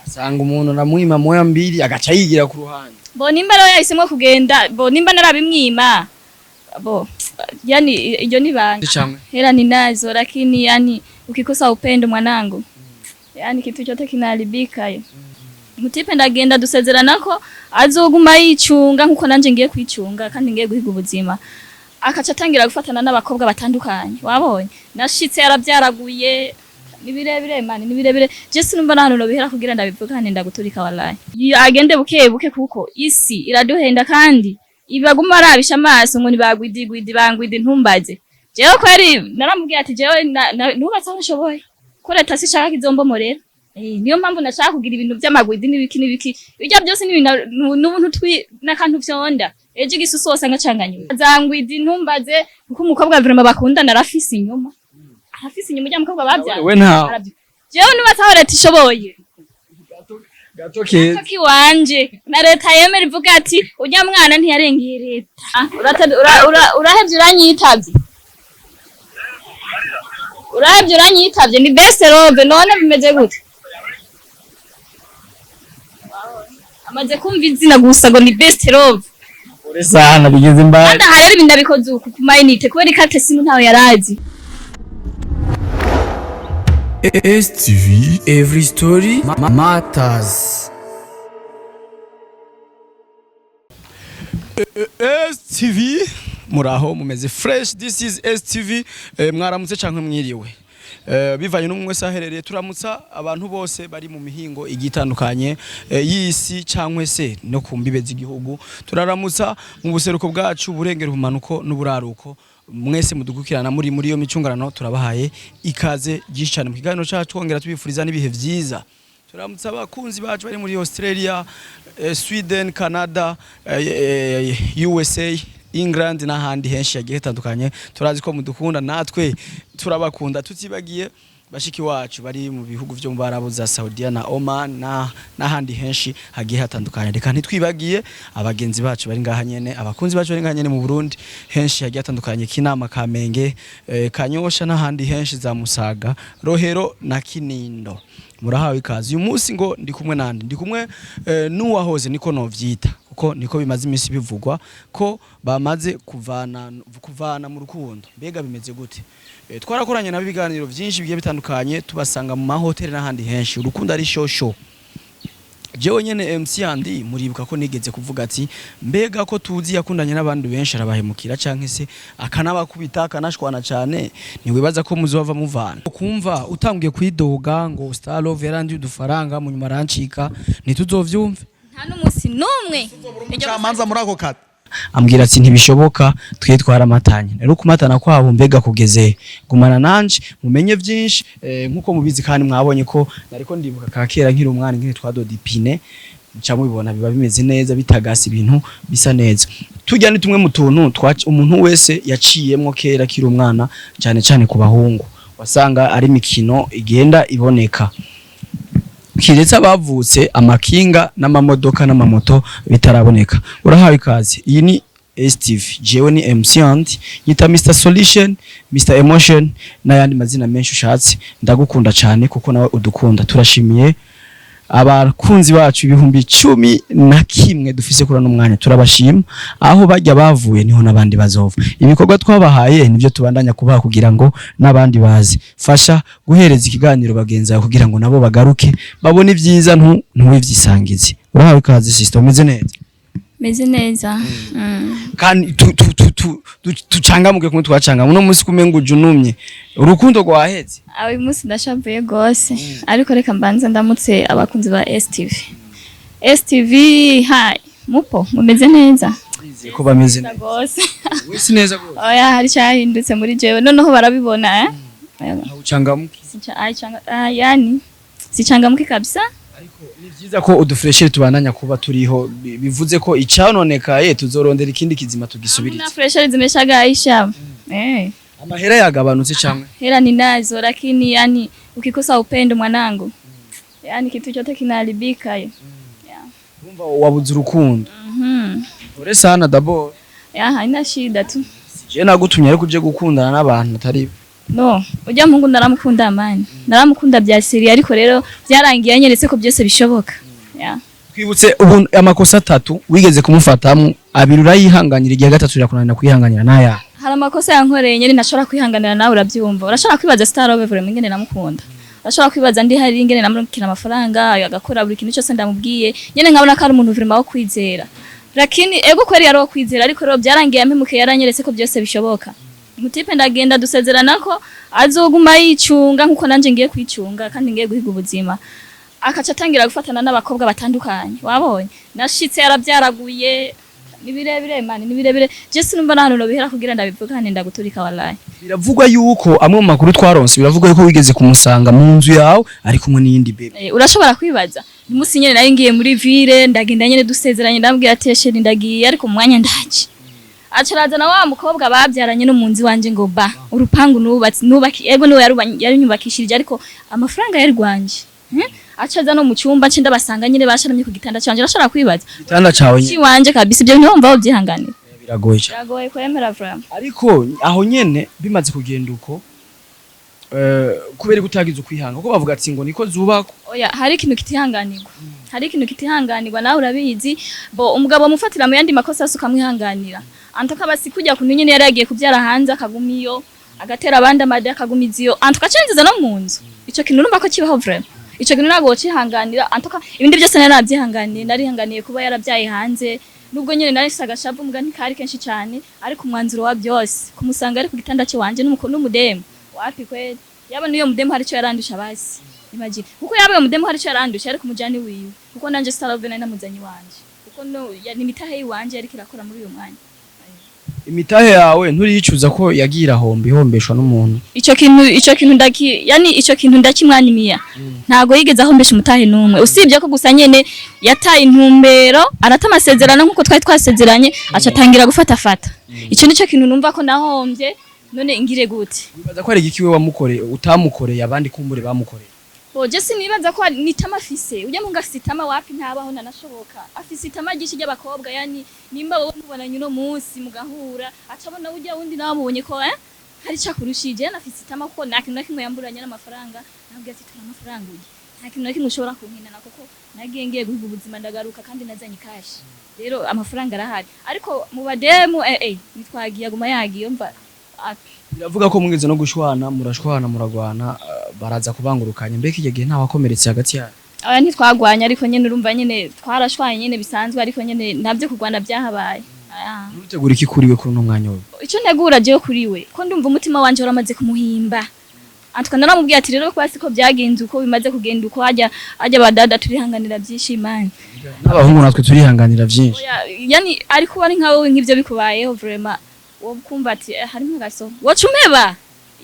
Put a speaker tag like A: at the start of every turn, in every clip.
A: Asanga umuntu namwima moya mbiri, agaca yigira ku ruhande.
B: Bo nimba rero yahisemwo kugenda, bo nimba narabimwima, bo yani iryo ni banga.
A: Camwe.
B: Hela ninazo, lakini yani ukikosa upendo, mwanangu, yani kitu chote kinaharibika. Yo mutipe ndagenda dusezerana ko azoguma yicunga nkuko nanje ngiye kwicunga kandi ngiye guhiga ubuzima, akaca atangira gufatana n'abakobwa batandukanye. Wabonye nashitse yarabyaraguye. Ni birebire mani, ni birebire. Je sinumva n'ahantu nobihera kugira ndabivuga kandi ndaguturika. Wallahi agende buke buke kuko isi iraduhenda kandi ibaguma arabisha amaso ngo nibagwidigwidi bangwidi. Ntumbaze jewe kweri, naramubwiye ati jewe nubatse aho nshoboye ko leta sishaka kizombomorera. Niyo mpamvu nashaka kugira ibintu vy'amagwidi n'ibiki n'ibiki. Ibyo byose ni ibintu n'ubuntu twi n'akantu vyonda ejo igisusu wose ngacanganywe zangwidi. Ntumbaze kuko umukobwa vraiment bakundana arafise inyuma, arafise inyuma ujya mukobwa bavyara.
A: We ntawe.
B: Jewe nubatse aho leta ishoboye.
A: Gato keza.
B: Kiwanje na leta yemera ivuga ati ujya mwana ntiyarengeye leta. Urahevye uranyitavye, urahevye uranyitavye. Ni best love. None bimeze gute? Amaze kumva izina gusa ngo ni best love.
A: Ure sana bigeze imbari.
B: Kandi aha rero ibintu ndabikoze uku ku mayinite kubera ikate simu ntawe yarazi.
C: STV Every Story Matters.
A: STV, muraho, mumeze fresh? This is STV. Mwaramutse canke mwiriwe, bivanye n'umwe wese aherereye. Turamutsa abantu bose bari mu mihingo igiye itandukanye y'isi cankwe se no ku mbibe z'igihugu. Turaramutsa mu buseruko bwacu, burengero, ubumanuko n'uburaruko. Mwese mudugukirana muri iyo micungarano, turabahaye ikaze ryinshi cyane mu kiganiro cacu, twongera tubifuriza n'ibihe vyiza. Turamutsa abakunzi bacu bari muri Australia, Sweden, Canada, USA, England n'ahandi henshi hagiye hatandukanye. Turazi ko mudukunda, natwe turabakunda. Tutibagiye bashiki wacu bari mu bihugu vyo mu Barabu za Saudiya na Oman na n'ahandi henshi hagiye hatandukanye. Reka ntitwibagiye abagenzi bacu bari ngaha nyene, abakunzi bacu bari ngaha nyene mu Burundi henshi hagiye hatandukanye: Kinama, Kamenge, Kanyosha n'ahandi henshi za Musaga, Rohero na Kinindo. Murahawe ikaze. Uyu munsi ngo ndi kumwe nande? Ndi kumwe n'uwahoze, niko novyita kuko niko bimaze iminsi bivugwa ko bamaze kuvana mu rukundo. Mbega bimeze gute? Twarakoranye nabo ibiganiro byinshi bigiye bitandukanye, tubasanga mu mahoteli n'ahandi henshi, urukundo ari shosho. Jewe nyene MC Andy, muribuka ko nigeze kuvuga ati mbega ko tuzi yakundanye n'abandi benshi, arabahemukira canke se akanabakubita, akanashwana cane, ntiwibaza ko muzova muvana? Kumva utangiye kwidoga ngo Star Love yarandi udufaranga, mu nyuma arancika, ntituzovyumve.
B: Nta n'umunsi n'umwe.
D: Umucamanza muri ako kata.
A: Ambwira ati ntibishoboka, twe twaramatanye. Rero kumatana kwabo mbega kugeze? Gumana nanje mumenye byinshi. Nkuko mubizi kandi mwabonye ko nariko ndibuka ka kera nkiri umwana nkiri twadoda ipine, nca mubibona biba bimeze neza, bitagasa, ibintu bisa neza. Tujya ni tumwe mu tuntu umuntu wese yaciyemwo kera akiri umwana, cyane cyane ku bahungu wasanga ari imikino igenda iboneka, kiretse abavutse amakinga n'amamodoka n'amamoto bitaraboneka. Urahawe ikaze. Iyi ni STV, jewe ni MC Andy, nyita Mr Solution, Mr Emotion n'ayandi mazina menshi ushatse. Ndagukunda cyane kuko nawe udukunda. Turashimiye abakunzi bacu 11,000 dufise kuri uno mwanya, turabashima. Aho bajya bavuye niho n'abandi bazova. Ibikorwa twabahaye nibyo tubandanya kubaha kugira ngo n'abandi baze. Fasha guhereza ikiganiro bagenzi bawe kugira ngo nabo bagaruke babone ibyiza, ntuwivyisangize. Urahawe ikaze, sister. Umeze neza?
B: Meze neza.
A: Kandi tucangamuke kumwe twacanga uno munsi, kumenga ujunumye, urukundo rwaheze.
B: Aho uyu munsi ndashavuye gose, ariko reka mbanze ndamutse abakunzi ba STV. STV, hi, mupo mumeze neza?
A: Ndizeye ko bameze neza.
B: Gose.
A: Wisi neza gose.
B: Oya, hari cyahindutse muri jewe, noneho barabibona, eh.
A: Aho ucangamuke?
B: Yani sichangamuke kabisa.
A: Ariko ni vyiza ko udufreshere tubandanya kuba turiho, bivuze ko icanonekaye tuzorondera ikindi kizima tugisubirize.
B: Na fresher zimeshagaisha, eh.
A: Amahera yagabanutse canke?
B: Hela ninazo, lakini yani ukikosa upendo, mwanangu, yani kitu chote kinaharibika hiyo.
A: Urumva wabuze urukundo. Ore sana d'abord.
B: Ya, haina shida tu.
A: Je nagutumye ariko uje gukundana n'abantu atari
B: No, ujya muhungu naramukunda mani, naramukunda bya sérieux, ariko rero byarangiye anyeretse ko byose bishoboka, yeah.
A: Twibutse ubu amakosa atatu wigeze kumufatamo, abiri urayihanganira, igihe gatatu irakunanira kwihanganira, naya?
B: Hari amakosa yankoreye nyene ntashobora kwihanganira, nawe urabyumva. Urashobora kwibaza Star Love vraiment ingene namukunda. Urashobora kwibaza ndi hari ingene namurikira amafaranga, agakora buri kintu cyose ndamubwiye, nyene nkabona ko ari umuntu vraiment wo kwizera. Lakini ego kweri yari uwo kwizera, ariko rero byarangiye ampemukiye. Yaranyeretse ko byose bishoboka. Mutipe ndagenda dusezerana ko azoguma yicunga nkuko nanje ngiye kwicunga kandi ngiye guhiga ubuzima, akaca atangira gufatana n'abakobwa batandukanye. Wabonye nashitse yarabyaraguye. Ni birebire mani, ni birebire. Je sinumva n'ahantu nobihera kugira ndabivuga, ndaguturika wallahi.
A: Biravugwa yuko amwe mu makuru twaronse, biravugwa yuko wigeze kumusanga mu nzu yawe ari kumwe n'iyindi bebe.
B: Urashobora kwibaza umunsi nyene nari ngiye muri ville, ndagenda nyene dusezeranye, ndamubwira ati: "Chéri, ndagiye, ariko mu mwanya ndaje." Aca arazana wa mukobwa babyaranye no mu nzu iwanje, ngo ba urupangu nubatse nubaki, ego niwe yarunyubakishirije, ariko amafaranga yari rwanje. Aca aza no mu cyumba nce ndabasanga nyene basharamye ku gitanda canje. Urashobora kwibaza?
A: Igitanda cawe nyene?
B: Ciwanje kabisa. Ibyo bintu wumva wobyihanganira?
A: Biragoye cyane.
B: Biragoye kwemera vraiment.
A: Ariko aho nyene bimaze kugenda uko, kubera ko utagize ukwihanga, kuko bavuga ati ngo niko zubakwa.
B: Oya, hari ikintu kitihanganirwa, hari ikintu kitihanganirwa, nawe urabizi. Bo umugabo amufatira mu yandi makosa yose ukamwihanganira, antuka basi kujya kuntu nyene yari yagiye kubyara hanze, akaguma iyo, agatera abandi amade, akagumiza iyo, antuka cenziza no mu nzu. Ico kintu urumva ko kibaho vraiment. Ico kintu ntabwo wocihanganira. Antuka ibindi byose nari nabyihanganiye, narihanganiye kuba yarabyaye hanze, nubwo nyene nari mfise agashavu mbwa ntikari kenshi cyane, ariko umwanzuro wa byose kumusanga ari ku gitanda c'iwanje n'umudemu wapi kweli. Yaba niyo mudemu hari ico yarandusha basi, imagine, kuko yaba uyo mudemu hari ico yarandusha ariko umujani wiwe, kuko nanje Starove nari namuzanye iwanje, kuko no ni imitahe yiwanje yariko irakora muri uyo mwanya.
A: Imitahe yawe nturiyicuza ko yagiye irahomba, ihombeshwa n'umuntu?
B: Ico kintu ndaki, yani ico kintu ndakimwanimiya. Ntago yigeze ahombesha umutahe n'umwe, usibye ko gusa nyene yataye intumbero, arata amasezerano nkuko twari twasezeranye, aca atangira gufata fata. Ico nico kintu numva ko nahombye. None ngire gute?
A: Wibaza ko hari igiki we wamukoreye utamukoreye, abandi kumbure bamukoreye?
B: Oje sinibaza ko hari nitama afise. Ujya mu ngafise itama wapi, ntabaho nanashoboka. Afise itama ryinshi ry'abakobwa, yani nimba wowe mubonanye uno munsi mugahura, acabona ujya wundi nawe mubonye ko hari icakurushije. Yani afise itama, kuko nta kintu na kimwe yamburanye n'amafaranga. Nabwiye ati: "Tora amafaranga ujye, nta kintu na kimwe ushobora kunkinana, kuko nagiye ngiye guhiga ubuzima, ndagaruka kandi nazanye cash." Rero amafaranga arahari, ariko mu bademu nitwagiye, aguma yagiye mva api.
A: Biravuga ko mwigeze no gushwana, murashwana, muragwana, baraza kubangurukanya. Mbega icyo gihe nta wakomeretse hagati yanyu?
B: Aya, ntitwagwanye, ariko nyene urumva nyene twarashwanye nyene bisanzwe, ariko nyene ntabyo kurwana byahabaye. Aya.
A: Ntutegura iki kuriwe kuri uno mwanya we?
B: Icyo ntegura jewe kuri we, ko ndumva umutima wanje waramaze kumuhimba. Antuka naramubwiye ati: "Rero kwasi ko byagenze uko bimaze kugenda uko, hajya hajya badada turihanganira byinshi imana."
A: N'abahungu natwe turihanganira byinshi.
B: Oya, yani ariko ari nka wowe, nk'ivyo bikubayeho vraiment, wo kumva ati harimo agaso woca umeba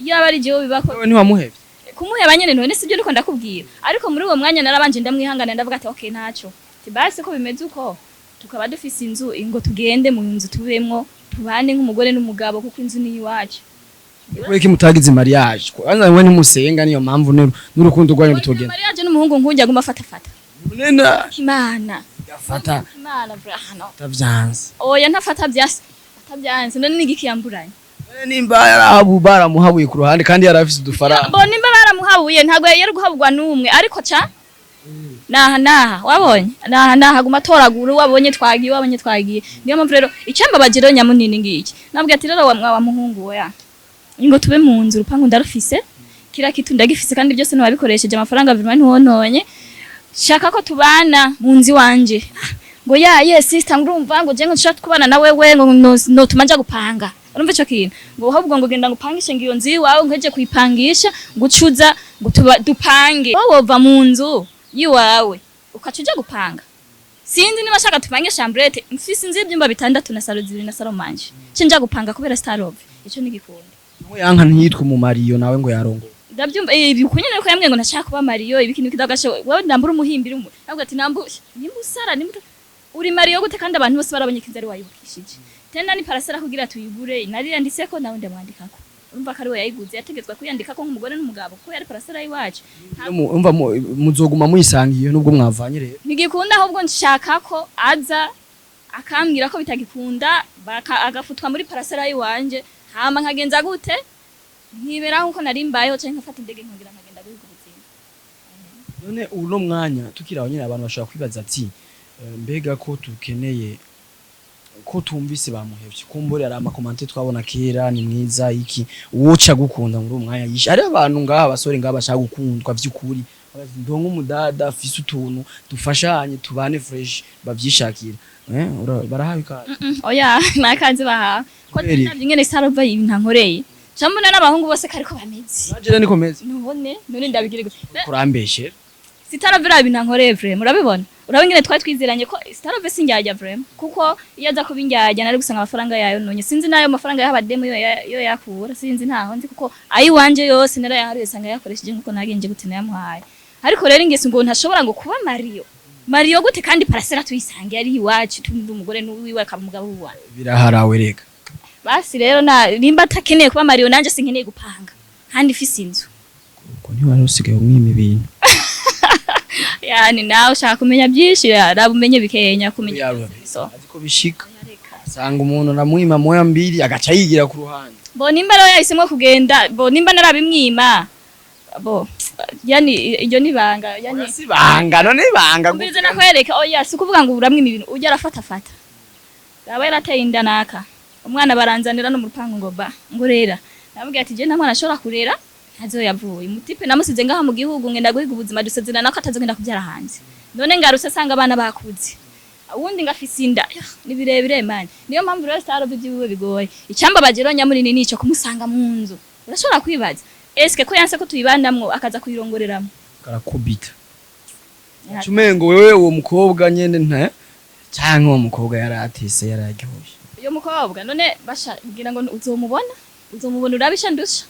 B: yaba ari jewe bibako.
A: Wewe ntiwamuhevye?
B: Kumuheba nyene, none sibyo ndiko ndakubwira. Ariko muri uwo mwanya narabanje ndamwihangana, ndavuga ati: "Okay, ntaco." Ati: "Basi ko bimeze uko, tukaba dufise inzu, ingo tugende mu nzu tubemwo, tubane nk'umugore n'umugabo, kuko inzu ni iwacu."
A: Kubera ko mutagize mariage, kwanza wewe ntimusenga, niyo mpamvu n'urukundo rwanyu rutogenda.
B: Mariage n'umuhungu nk'ujya aguma afata fata?
A: Nena.
B: Imana.
A: Gafata.
B: Imana bra no.
A: Tavyanze.
B: Oya, ntafata byase, atabyanze. None ni igiki yamburanye?
A: Nimba yarahabu baramuhabuye ku ruhande kandi yarafise udufaranga.
B: Bo nimba baramuhabuye, ntabwo yari guhabwa n'umwe, ariko ca naha naha wabonye naha naha aguma atoragura, wabonye twagiye, wabonye twagiye. Niyo mpamvu rero icyambabaje rero nyamunini ngiki, nabwiye ati: "Rero wa muhungu we, ingo tube mu nzu, urupangu ndarufise, kila kitu ndagifise, kandi byose ntiwabikoresheje amafaranga vraiment, ntiwononye. Shaka ko tubana mu nzu iwanje." Ngo ya yes sister, ngurumva ngo je ngo nshaka kubana na wewe, ngo no tumanja gupanga. Urumva ico kintu, ngo ahubwo ngo genda ngupangishe ngo iyo nzu iwawe, ngo eje kuyipangisha, ngo ucuza ngo tuba dupange. Wowe wova mu nzu yiwawe ukaca uja gupanga? Sinzi niba ashaka tupange chambrette. Mfise inzu y'ibyumba bitandatu na salon zibiri na salle à manger, cinja gupanga kubera Starove? Ico nigikunda.
A: Ngo yanka ntiyitwe umumariyo nawe ngo yarongo.
B: Ndabyumva ibi kunyene ko yambwiye ngo ntashaka kuba mariyo, ibiki n'ibiki. Ndagasho wewe ndambura umuhimbira umu nabwo ati: "Nambu nimba usara nimba uri mariyo gute kandi abantu bose barabonye ko inzu ari wayubakishije? Tena ni parasera kugira tuyigure nari yanditseko nawe ndamwandikako." Urumva ko ari we yayiguze, yategetswe kuyandikako nk'umugore n'umugabo kuko yari parasera y'iwacu.
A: Umva, muzoguma muyisangiye nubwo mwavanye rero?
B: Ntigikunda, ahubwo nshaka ko aza akambwira ko bitagikunda, agafutwa muri parasera y'iwanje, hama nkagenza gute? Nkibera nkuko nari mbayeho, canke nkafata indege nkongera nkagenda guhiga ubuzima.
A: None uno mwanya tukiri aho nyine, abantu bashobora kwibaza ati mbega ko tukeneye ko tumvise bamuhevye, kumbure ari ama commentaires twabona kera, ni mwiza iki, uwoca gukunda muri uwo mwanya yishe. Ari abantu ngaha, abasore ngaha bashaka gukundwa vy'ukuri, bakavuga, ndonke umudada afise utuntu dufashanye, tubane fresh, bavyishakira. Barahawe ikaze.
B: Oya, nakazi bahawe ko
A: Kubera iki?
B: Ndavye ingene Sarova ibintu ankoreye, mbona n'abahungu bose kariko bameze.
A: Nanje rero niko meze.
B: Nubone none ndabigire gute?
A: Kurambeshe.
B: Sitarove iriya bintu ankoreye vraiment, urabibona, urabona ingene twari twizeranye ko Sitarove si indyarya vraiment, kuko iyo aza kuba indyarya nari gusanga amafaranga yayo nonye sinzi n'ayo mafaranga y'abademu yo yakura, sinzi, ntaho nzi, kuko ayiwanje yose narayaharuye sanga yakoresheje nkuko nagenje gute nayamuhaye. Ariko rero ingeso ngo ntashobora ngo kuba marié gute kandi parcelle tuyisange ari iwacu, tumva umugore n'uwiwe akaba umugabo wiwe.
A: Biraharawe reka.
B: Basi rero na nimba atakeneye kuba marié, nanje sinkeneye gupanga kandi ifise inzu.
A: Ubwo ntiwari usigaye umwima ibintu?
B: Yani nawe ushaka kumenya byinshi, raba umenye bikenya kumenya. So
A: azi ko bishika sanga umuntu namwima moya mbiri agaca yigira ku ruhande.
B: Bo nimba rero yahisemo kugenda, bo nimba narabimwima, bo yani iryo nibanga yani.
A: Si banga, none banga.
B: Umviriza nakwereka, oya, si ukuvuga ngo uramwima ibintu, ujya arafata fata aba yarateye inda naka umwana baranzanira no mu rupangu ngo ba ngo rera. Namubwira ati je nta mwana ashobora kurera, ntazo yavuye mu type namusize ngaha mu gihugu ngenda guhiga ubuzima, dusezerana ko atazogenda kubyara hanze. None ngarutse asanga abana bakuze, uwundi ngafise inda. Ya, ni birebire mani. Niyo mpamvu rero Starove ibyiwiwe bigoye. Icyambabaje rero nyamunini nico kumusanga mu nzu. Urashobora kwibaza eske ko yanse ko tuyibanamwo akaza kuyirongoreramo.
A: Karakubita umengo wewe uwo mukobwa nyene nta canke uwo mukobwa yaratese yararyoshye.
B: Uyo mukobwa none basha ngira ngo uzomubona, uzomubona urabisha ndusha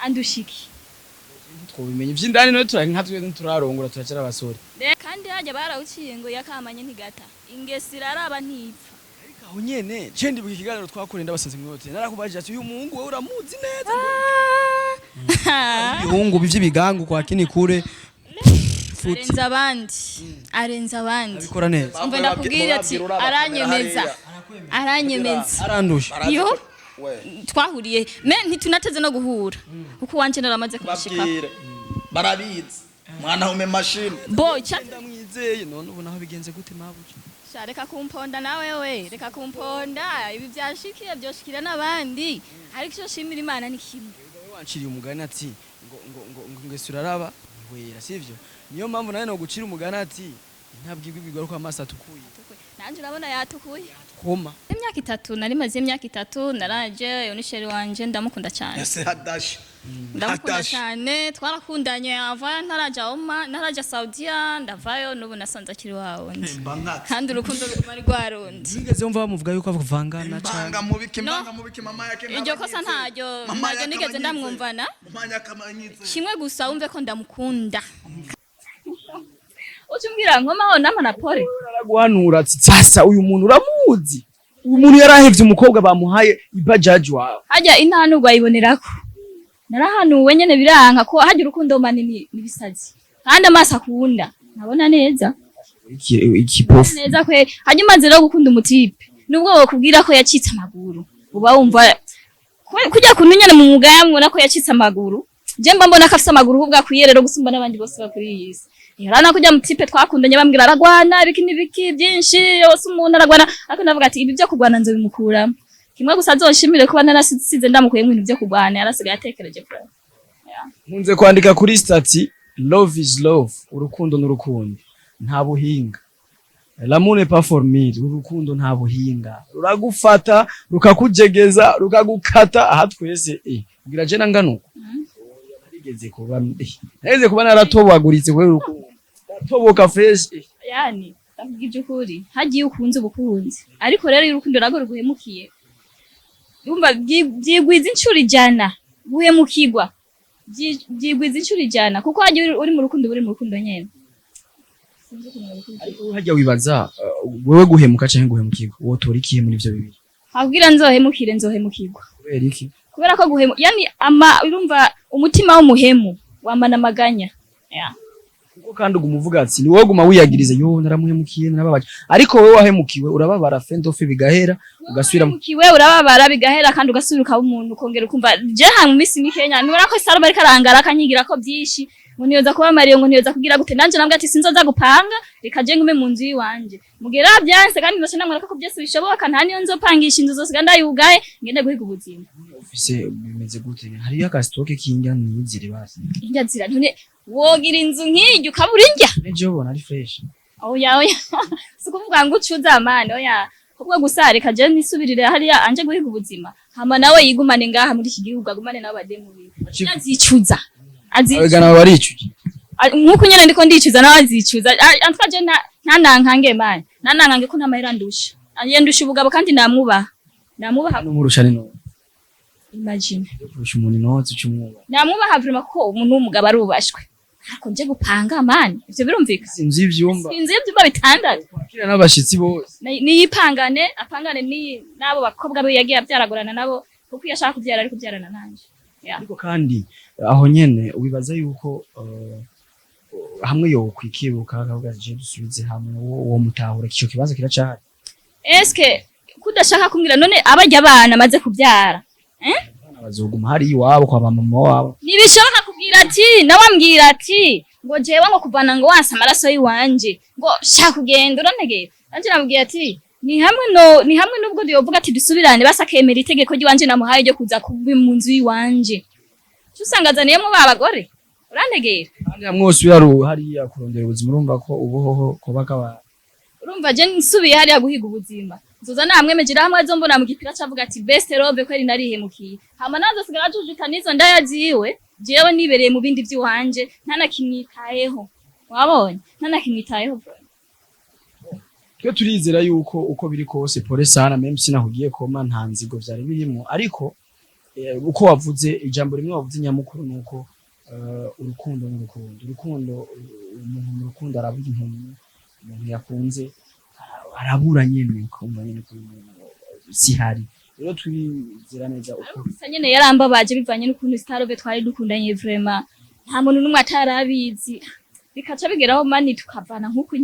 B: andushiki.
A: Twobimenye ivy'indani none turi nka twe nturarongora, turacara abasore.
B: Kandi hajya barawuciye ngo yakamanye ntigata, ingesi iraraba ntipfa.
A: Ariko aho nyene ce ndibuka ikiganiro twakoreye ndabasanze muri hoteli, narakubajije ati uyu muhungu wewe uramuzi neza, ibihungu vy'ibigangu kwa kinikure.
B: Arenze abandi, arenze abandi.
A: Abikora neza.
B: Umva ndakubwira ati aranyemeza, aranyemeza.
A: Arandusha.
B: Yo twahuriye me ntitunateze no guhura kuko wanje naramaze kumushika.
D: Babwire barabizi mwana ume mashini.
B: Bo cha.
A: Ndamwizeye. None ubu naho bigenze gute mabuja?
B: Sha, reka kumponda nawe, we reka kumponda. Ibi byashikiye byoshikira n'abandi, ariko icyo shimira Imana ni kimwe.
A: Wowe wanciriye umugani ati ngo ngeso uraraba wera, sivyo? Niyo mpamvu nawe no gucira umugani ati ntabwo igwigwa ko amaso atukuye.
B: Nanjye urabona yatukuye.
A: Koma.
B: Imyaka 3 nari maze, imyaka 3 naraje. Uyu ni chéri wanje, ndamukunda cyane.
D: Ese hadashi.
B: Ndamukunda
D: Hadashi.
B: cyane. Twarakundanye ava ntaraja Oma, ntaraja Saudiya, ndavayo n'ubu nasanze akiri wawe.
D: Mba nkatse.
B: Kandi urukundo ruguma ari rwa rundi.
A: Wigeze wumva bamuvuga yuko avangana cyane?
D: Imbanga mubiki.
B: No.
D: Imbanga mubiki mama yake.
B: Iryo kosa ntaryo,
D: Mama
B: ntaryo
D: yake
B: nigeze
D: abanyitse.
B: ndamwumvana.
D: Mama yake abanyitse.
B: Kimwe gusa wumve ko ndamukunda, uca umbwira nkomaho nama na pole.
A: Araguhanura ati sasa uyu muntu uramuzi, uyu muntu yarahevye umukobwa bamuhaye ibajaji wawe.
B: Hajya intanurwa ayibonerako, narahanuwe nyene biranka ko hajya urukundo manini nibisazi kandi amaso akunda ntabona neza.
A: Ikipofu.
B: Neza kweri. Hanyuma nze rero gukunda umu type nubwo wokubwira ko yacitse amaguru, uba wumva kujya kuntu nyene mu mwuga yamubona ko yacitse amaguru, je mba mbona ko afise amaguru ahubwo akwiye rero gusumba n'abandi bose bakuri iyi si. Yarana kujya mu type twakundanye bambwira aragwana ibiki n'ibiki byinshi yose, umuntu aragwana, ariko ndavuga ati ibi byo kugwana nzobimukuramo. Kimwe gusa azonshimire kuba narasize ndamukuyemo ibintu byo kugwana, yarasigaye atekereje kure.
A: Nkunze kwandika kuri statut: love is love, urukundo n'urukundo nta buhinga, l'amour n'est pas formule. Urukundo nta buhinga, ruragufata rukakujegeza rukagukata. Aha twese kugira je nanganuko narigeze kuba naratobaguritse kubera urukundo, ndatoboka fresh.
B: Yani ndavuga iby'ukuri, hagiye ukunze ubukunzi, ariko rero iyo urukundo narwo ruguhemukiye, urumva byigwiza inshuro 100 guhemukirwa, byigwiza inshuro 100, kuko hagiye uri mu rukundo, uri mu rukundo nyene. Sinzi ukuntu nabikubwira.
A: Ariko hajya wibaza wewe guhemuka canke guhemukirwa, wotora ikihe muri ivyo bibiri?
B: Habwira nzohemukire, nzohemukirwa.
A: Kubera iki?
B: Kubera ko guhemu yani ama urumva umutima w'umuhemu wamana amaganya, yeah.
A: Kuko kandi uguma uvuga ati ni wowe guma wiyagiriza: "Yo, naramuhemukiye, narababaje." Ariko wowe wahemukiwe urababara, fendofe bigahera, ugasubira
B: Uhemukiwe urababara bigahera, kandi ugasubira ukaba umuntu, ukongera ukumva je ha mu minsi mikenya nubona ko Salomo ariko arangara akanyigira ko byinshi, ngo ntiyoza kuba mariyo, ngo ntiyoza kugira gute. Nanje nambwe ati sinzoza gupanga, reka je ngume mu nzu yiwanje. Mugera byanse, kandi ndoce namwereka ko byose bishoboka, nta niyo nzopangisha inzu zose, kandi ayugaye ngende guhiga ubuzima.
A: Ufise bimeze gute? Hariyo aka stock k'indya niyizire basi?
B: Indya zira ntune, wogira inzu nk'iryo ukabura indya?
A: Nejo ubona ari fresh.
B: Oya, oya, si ukuvuga ngo ucuze amani, oya, ahubwo gusa reka je nisubirire hariya anje guhiga ubuzima, hama nawe yigumane ngaha muri iki gihugu, agumane nabo bademu biwe. Azicuza, azicuza.
A: Abagana baricuje.
B: Nkuko nyene ndiko ndicuza, nawe azicuza. Antwa je nta nankange mani, nta nankange ko nta mahera ndusha, yendusha ubugabo, kandi namwubaha, namwubaha.
A: N'umurusha ni no
B: Imagine.
A: Kurusha umuntu inoti ucumwuba.
B: Namwubaha vraiment, ko umuntu w'umugabo arubashwe, ariko nje gupanga mani, ivyo birumvikana?
A: Inzu y'ivyumba.
B: Inzu y'ivyumba 6.
A: Kwakira n'abashitsi bose.
B: Niyipangane, apangane n'abo bakobwa be yagiye abyaragurana nabo, kuko iyo ashaka kubyara ari kubyarana nanje. Yeah.
A: Ariko kandi aho nyene wibaza yuko hamwe yo kwikibuka akavuga ati je dusubize hamwe, wo mutahura, ico kibazo kiracahari?
B: Eske kudashaka kumbwira none abarya abana amaze kubyara?
A: Abana bazoguma hari iwabo kwa mama wabo.
B: Ntibishoboka kubwira ati nawe ambwira ati ngo jewe ngo kuvana ngo wanse amaraso y'iwanje, ngo shaka kugenda urantegera. Nanje namubwiye ati ni hamwe no ni hamwe nubwo yovuga ati dusubirane, basi akemera itegeko ry'iwanje namuhaye ryo kuza kuba mu nzu y'iwanje, usanga azaniyemwo ba bagore, urantegera?
A: Kandi hamwe wose hariya kurondera ubuzima, urumva ko ubuhoho kuba kaba.
B: Urumva je nsubiye hariya guhiga ubuzima, nzoza namwemeje hamwe azombona mu gipira cavuga ati best robe kweri narihemukiye, hama nazosigara ajujuta n'izo ndaya ziwe, jewe nibereye mu bindi vy'iwanje, ntanakimwitayeho. Wabonye, ntanakimwitayeho bro.
A: Twe turizera yuko uko biri kose, pole sana, même sinahugiye koma, nta nzigo vyari birimo. Ariko uko wavuze ijambo rimwe wavuze nyamukuru nuko urukundo n'urukundo, urukundo, umuntu mu rukundo arabura impumyi, umuntu yakunze arabura nyene, ukumva nyene ko umuntu sihari. Rero turizera neza uko
B: Gusa nyene yarambabaje bivanye n'ukuntu Starove twari dukundanye vraiment, nta muntu n'umwe atarabizi, bikaca bigeraho mani tukavana nkuku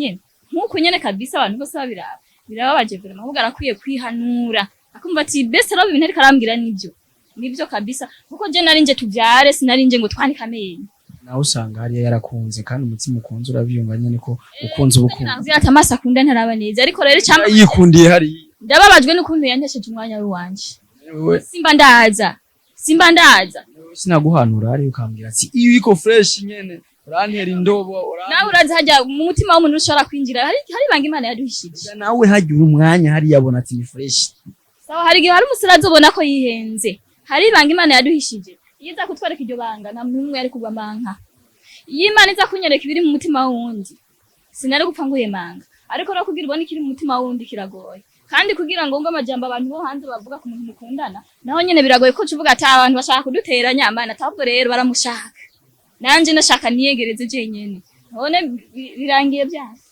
B: nyene kabisa, abantu bose babiraba. Birababaje vraiment. Ahubwo arakwiye kwihanura, akumva ati best love ibintu ariko arambwira nibyo, nibyo kabisa, kuko je nari nje tuvyare, sinari nje ngo twanike amenyo.
A: Nawe usanga hariya yarakunze, kandi umutima ukunze urabyumva nyene ko ukunze ubukunze.
B: Navuze ati amaso akunda ntaraba neza, ariko rero icamba
A: Yikundiye hariya.
B: Ndababajwe n'ukuntu yantesheje umwanya w'iwanje.
A: Wewe
B: Simba ndaza, simba ndaza.
A: Sinaguhanura hariya ukambwira ati iyo iko fresh nyene urantera indobo
B: Nawe urazi hajya mu mutima w'umuntu ushobora kwinjira, hari ibanga Imana yaduhishije.
A: Nawe hagira umwanya hariya abona ati ni fresh.
B: Sawa, hari igihe hari umusore azobona ko yihenze. Hari ibanga Imana yaduhishije. Iyo iza kutwereka iryo banga, nta muntu n'umwe yari kugwa manka. Iyo Imana iza kunyereka ibiri mu mutima w'uwundi, sinari gupfa nguye manga. Ariko rero kugira ubone ikiri mu mutima w'uwundi kiragoye, kandi kugira ngo ngo amajambo abantu bo hanze bavuga ku muntu mukundana, naho nyene biragoye ko uvuga ati abantu bashaka kuduteranya amana. Atabwo rero baramushaka, nanje nashaka niyegereze jenyene, none birangiye byanse.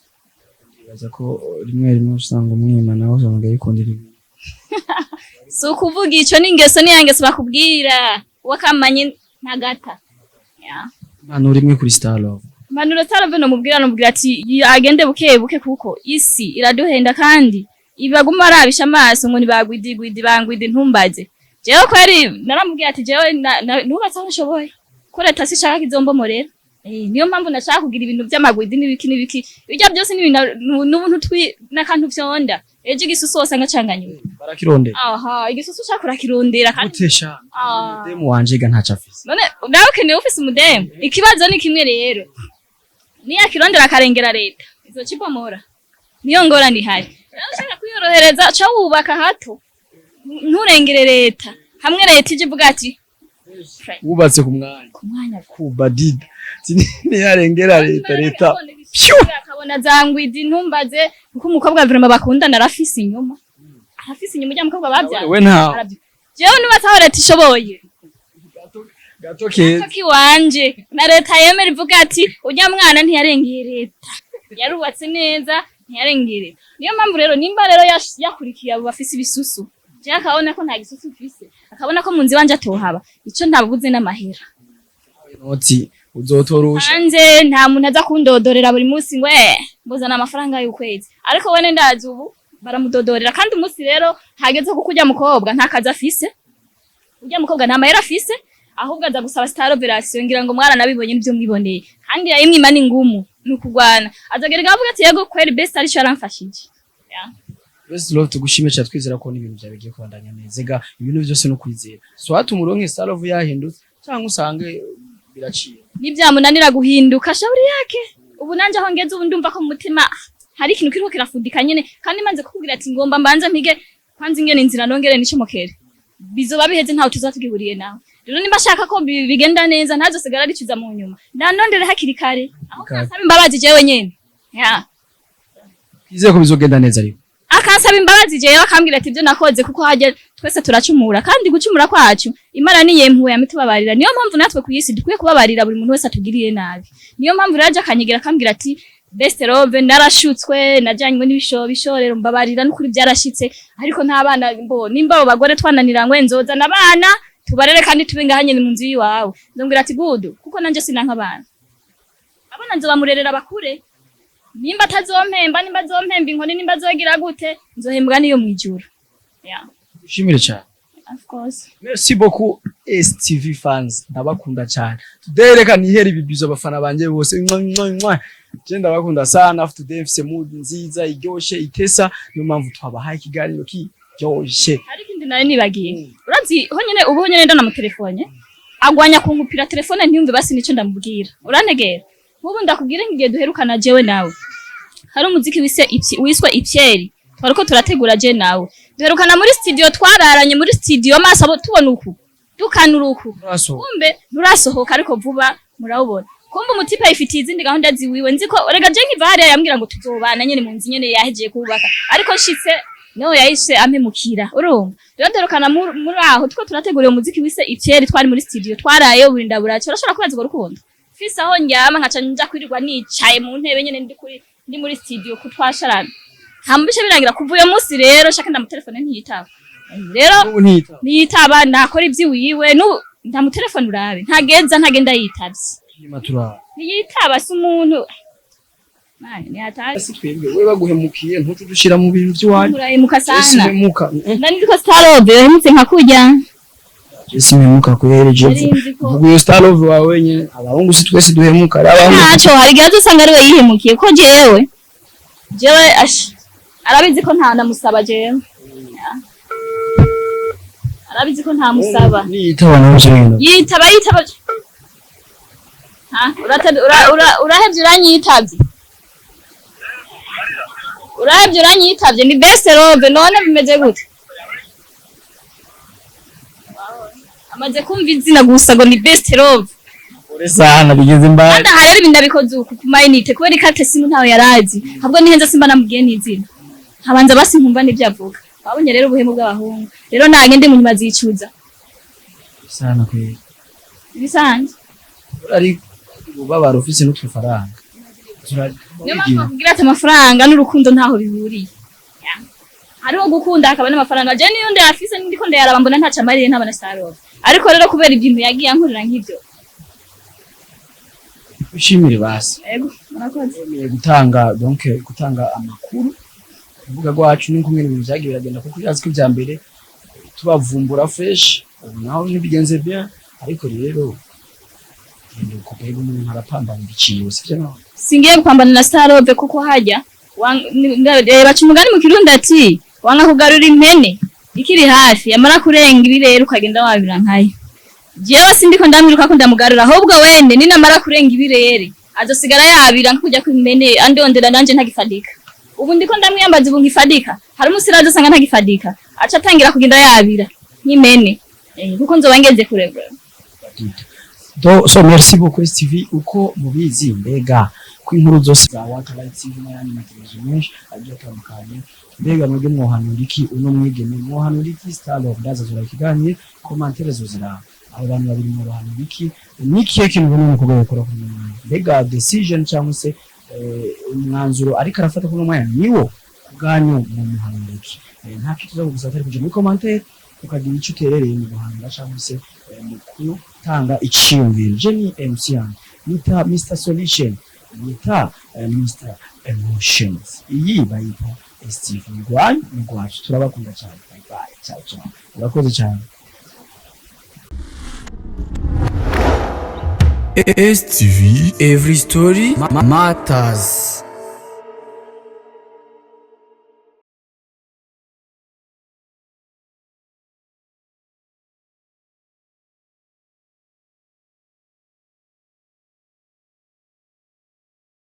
A: Bibaza ko rimwe rimwe usanga umwima, nawe usanga yikundira ibintu.
B: Si ukuvuga ico, ni ingeso, ni ya ngeso bakubwira wakamanye ntagata. Yeah.
A: Impanuro imwe kuri Star Love.
B: Impanuro Star nomubwira, nomubwira ati agende buke buke, kuko isi iraduhenda, kandi ibaguma arabisha amaso ngo nibagwidigwidi bangwidi ntumbaze. Jewe kweri naramubwiye ati jewe nubatse aho nshoboye, ko leta sishaka kizombomorera. Niyo mpamvu nashaka kugira ibintu vy'amagwidi n'ibiki n'ibiki, ibyo byose ni ibintu n'ubuntu twi n'akantu vyonda ejo igisusu wose ngacanganyuwe.
A: Barakirondera.
B: Aha igisusu ushaka urakirondera kandi.
A: Gutesha.
B: Ah.
A: Demu wanje ga ntaco afise.
B: None nawe ukeneye ufise umudemu, ikibazo ni kimwe rero: niyo akirondera akarengera leta izocibomora, niyo ngorane ihari. Rero ushaka kwiyorohereza, ca wubaka hato nturengere leta, hamwe leta ije ivuga ati
A: Wubatse ku mwanya.
B: Ku mwanya.
A: Kubadida ntiyarengera leta, leta. Phew!
B: Akabona zangwidi ntumbaze, kuko umukobwa vraiment bakundana arafise inyuma, arafise inyuma ujya mukobwa bavyara.
A: We ntawe.
B: Jewe nubatse aho leta ishoboye.
A: Gato keza.
B: Kiwanje na leta yemera ivuga ati ujya mwana ntiyarengeye leta, yarubatse neza, ntiyarengeye leta. Niyo mpamvu rero nimba rero yakurikiye abo bafise ibisusu, je akabona ko nta gisusu mfise, akabona ko mu nzu iwanje atohaba, ico ntabuze n'amahera.
A: Noti. Uzotorusha.
B: Hanze nta muntu aza kundodorera buri munsi ngo mbuzana amafaranga y'ukwezi, ariko wene ndazi ubu baramudodorera. Kandi umunsi rero hageze ko kurya mukobwa nta kazi afise, urya mukobwa nta mahera afise, ahubwo aza gusaba star operation. Ngira ngo mwaranabibonye n'ibyo mwiboneye, kandi yayimwima ni ngumu, ni ukugwana. Azagereka avuga ati: "Yego kweri, best arico yaramfashije." Yeah.
A: Best Love, tugushime cyane. Twizera ko n'ibintu byawe bigiye kubandanya neza. Ega ibintu byose no kwizera, soit umuronke Star Love yahindutse, cyangwa usange biraciye.
B: Nibyamunanira guhinduka, shauri yake. Ubu nanje aho ngeze ubu, ndumva ko mu mutima hari ikintu kiriko kirafudika nyene, kandi maze kukubwira ati ngomba mbanze mpige kwanza ingene inzira nongere nicomokere, bizoba biheze, ntawe tuza tugihuriye nawe. Rero nimba ashaka ko bigenda neza, ntazosigara aricuza mu nyuma, ndanondere hakiri kare aho
A: Kare.
B: kansaba imbabazi jewe nyene, ya.
A: Twizeye ko bizogenda neza ariko.
B: Akansaba imbabazi jewe, akambwira ati ibyo nakoze, kuko hajya twese turacumura, kandi gucumura kwacu Imana niye mpuwe yamitubabarira. Niyo mpamvu natwe ku isi dukwiye kubabarira buri muntu wese atugiriye nabi. Niyo mpamvu rero aje akanyegera akambwira ati: "Best Love, narashutswe, najanywe n'ibishobisho, rero mbabarira n'ukuri byarashitse, ariko nta bana mbo nimba abo bagore twananirangwe, nzozana abana tubarere kandi tube ngaha nyene mu nzu y'iwawe." Nzombwira ati: "Good," kuko nanje sinanka abana. Abana nzobamurerera bakure. Nimba atazompemba, nimba azompemba inkoni, nimba azogira gute, nzohembwa niyo mwijuru, yeah.
A: Ushimire cyane.
B: Of course.
A: Merci beaucoup STV fans, ndabakunda cyane. Today reka nihere ibibizo abafana banje bose. Mwa mwa mwa, je ndabakunda sana. Today mfise mood nziza iryoshe itesa, niyo mpamvu twabahaye ikiganiro kiryoshe.
B: Hari ikindi nari nibagiye. Urazi ho nyene ubu ho nyene ndanamutelefone agwanya kunkupira telefone ntiyumve, basi nico ndamubwira. Urantegera? Nk'ubu ndakubwira ngiye duherukana jewe nawe, hari umuziki wise wiswe Ipyeri twariko turategura je nawe. Duherukana muri studio, twararanye muri studio, maso abo tubona uku dukanura uku.
A: Uraso.
B: Kumbe nturasohoka, ariko vuba murawubona. Kumbe umutipe yifitiye izindi gahunda ziwiwe. Nzi ko rega je nkiva hariya yambwira ngo tuzobana nyene mu nzu nyene yahejeje kubaka, ariko nshitse niho yahise ampemukira. Urumva rero duherukana muri aho two turategura uwo muziki wise Ipyeri, twari muri studio, twaraye burinda buraca. Urashobora kubaza urwo rukundo mfise aho ndyama, nkaca nja kwirirwa nicaye mu ntebe nyene, ndi kuri ndi muri studio kutwasharana, hama bice birangira. Kuva uyo munsi rero shaka ndamutelefone ntiyitaba rero.
A: Ubu ntiyitaba.
B: Ntiyitaba, nakora ivy'iwiwe. N'ubu ndamutelefone urabe ntageza, ntagenda yitavye.
A: Nyuma turaba.
B: Ntiyitaba, si umuntu. Mani, ni hatari.
A: Si twebwe, we baguhemukiye ntuce dushira mu bintu by'iwanyu.
B: Urahemuka
A: Je
B: sana.
A: Simemuka.
B: Nani ndiko Starove yahemutse nka kurya.
A: Je simemuka kuhereje.
B: Nari nzi ko-
A: Vuga iyo Star Love wawe nyene. Abahungu si twese duhemuka, ari abahungu.
B: Ntaco, hari igihe azosanga ariwe yihemukiye, ko jewe ash arabizi ko nta ndamusaba jewe. Ya. Arabizi ko ntamusaba.
A: Niyitaba nawe byo.
B: Yitaba, yitaba. Ha, urahevye uranyitavye, urahevye uranyitavye. Ni Best Love. None bimeze gute? Amaze kumva izina gusa ngo ni Best Love.
A: Ure sana bigeze mbali.
B: Kandi aha rero ibintu ndabikoze uku ku mayinite kubera ikate simu ntawe yarazi, ahubwo nihenze simba namubwiye n'izina, nkabanza basi nkumva n'ibyo avuga. Wabonye rero ubuhemu bw'abahungu. Rero nagende mu nyuma zicuza.
A: Sana kweli.
B: Ibisanzwe.
A: Ari ubabara ufise n'utufaranga.
B: Niyo mpamvu bakubwira ati amafaranga n'urukundo ntaho bihuriye. Ya. Hariho gukunda hakaba n'amafaranga. Je niyo ndayafise ndiko ndayaraba mbona ntaco amariye, ntabona Starove, ariko rero kubera ibintu yagiye ankorera nk'ivyo.
A: Ushimire basi.
B: Ego, murakoze.
A: Wemeye gutanga, donc gutanga amakuru ku rubuga rwacu n'uko ibintu vyagiye biragenda, kuko urazi ko ivya mbere tubavumbura fresh, ubu naho ntibigenze bien. Ariko rero genda uko mbega umuntu arapambana ibiciwe, sivyo none?
B: Singiye gupambana na Starove kuko hajya baca umugani mu Kirundi ati: "Wanga kugarura impene ikiri hafi, yamara kurenga ibi rero ukagenda wabira nkayo." Jewe sindiko ndamwiruka ko ndamugarura, ahubwo wende ninamara kurenga ibirere azosigara yabira nko kujya kw'impene andondera nanje ntagifadika. Ubu ndiko ndamwiyambaza ubu nkifadika, hari umunsi rero azosanga ntagifadika, aca atangira kugenda yabira nk'impene, kuko nzoba ngeze kure bro.
A: So merci beaucoup STV. Uko mubizi mbega ko inkuru zose za Waterlight TV n'ayandi mateleviziyo menshi agiye atandukanye, mbega mwebwe mwohanura iki uno mwigeme? Mwohanura iki Star Love? Ndaza zura ikiganiro, commentaire zoziraba. Abo bantu babiri mwohanura iki? Ni ikihe kintu ubona umukobwa yokora kuri uno mwanya? Mbega decision cyangwa se umwanzuro ariko arafata kuri uno mwanya niwo kubwanyu, mwomuhanura iki? Nta kintu tuza kugusaba atari kuja muri commentaire ukagira icyo uterereye mu guhanura cyangwa se mu gutanga iciyumviro. Je ni MC Yange. Nita Mr Solution, nita Mr Emotions. Iyi bayita STV, rwanyu ni rwacu. Turabakunda cyane. Bye bye, ciao ciao, urakoze cyane.
C: STV Every Story Matters.